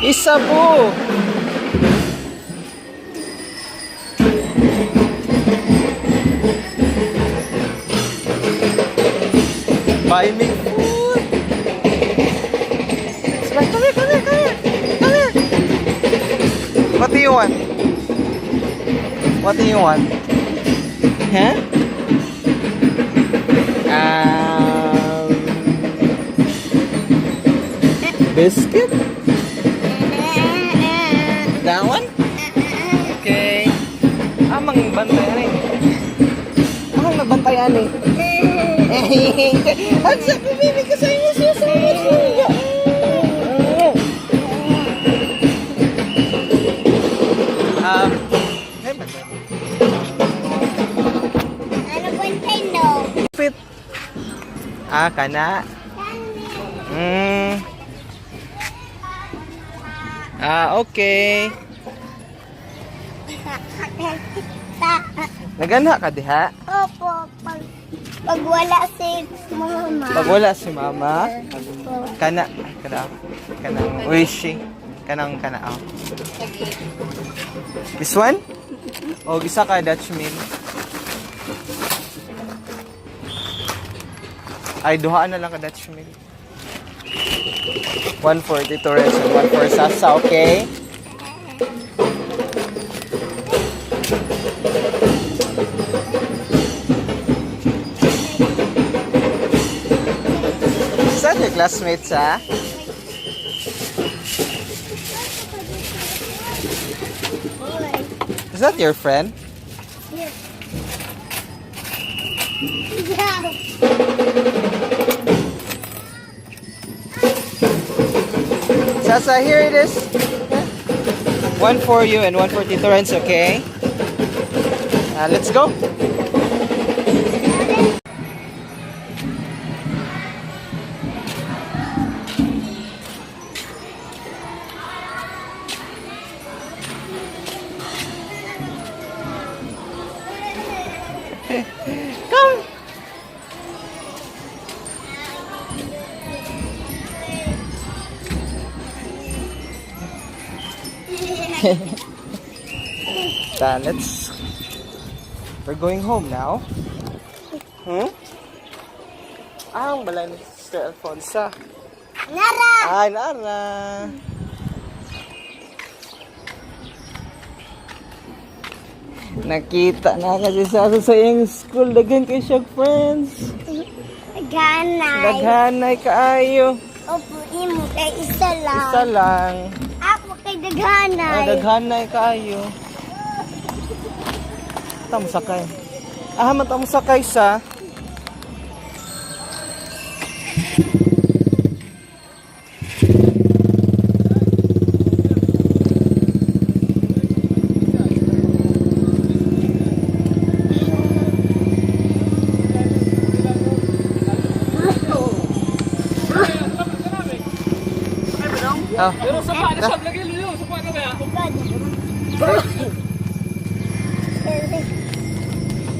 Isa po. Buy me food. Come here, come here, come here. Come here. What do you want? What do you want? Huh? Biscuit? That one? Okay. Ah, mang bantay ani. Ah, nagbantay ani. Ang sabi, baby, kasi I miss you so much. Hey, bantay. Ano bantay no? Fit. Ah, kana. Ah, okay. Nagana ka diha? Opo, pag wala si mama. Pag wala si mama, Opo. Kana, kana, kanang wishi, kanang kana. Oh. This one? O, isa ka Dutch meal. Ay, duhaan na lang ka Dutch meal. One for Tito Rez and one for Sasa, okay? Is that your classmates, ah? Is that your friend? Yeah. Yeah. Sasa, here it is. One for you and one for Tito Renz, okay? Let's go. Come. Ta, let's. We're going home now. Ah, ang balay ni Sister Alfonsa. Nara! Ay, Nara! Nakita na kasi sa iyang school. Daghan kay siya friends. Ganay. Daghanay kaayo. Opo, imo kay isa lang. Isa lang. Ako kay daghanay. Ay, daghanay kaayo. Tamo sakay. Ah, man tamo sakay sa. Oh. Pero sa pa, sa lagi luyo, sa pa na ba?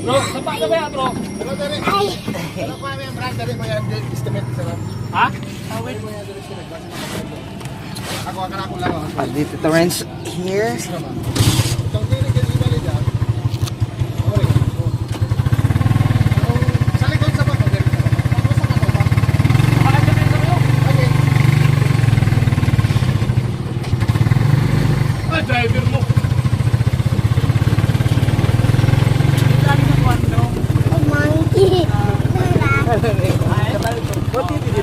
Bro, sa pa na ba, bro? Ay, Ha? Ah, dito Terence here. Ah, driver mo. Monkey. Nara. What did you do?